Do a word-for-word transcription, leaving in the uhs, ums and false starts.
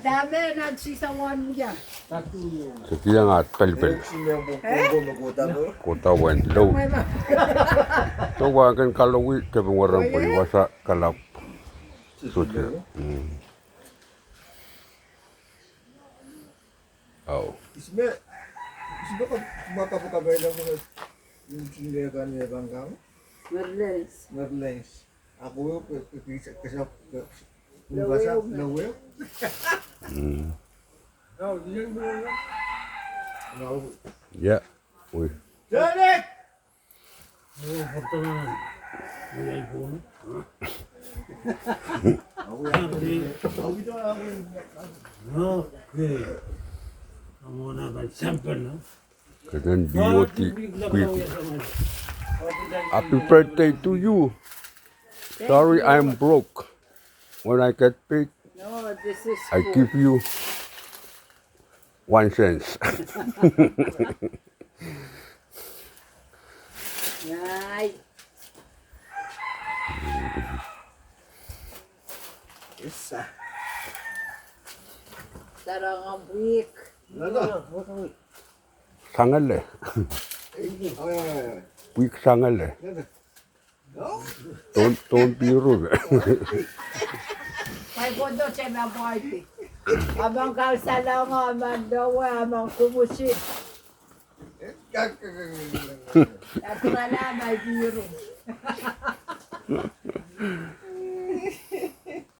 Dahme nan sisa wan ia? Sekieng ah pelpel. Kohda wen lou. Doh wahn ken kalowi tepin weren pwe I wasa kalap. Sohte. Mm. Au. Merlens. Ako, ke, ke, ke, ke, ke, ke, ke, ke, mm. Ia, wi. Okay. Kenen bioti kwik. Happy birthday to you. Sorry, I'm broke. When I get paid, I give you one cent. Sangele. Pwihk sangele. Tohn, tohn piru. Pai kodo se me pwaiti. Among kau salongo, among dowe, among kumusi. Aturala mai piru.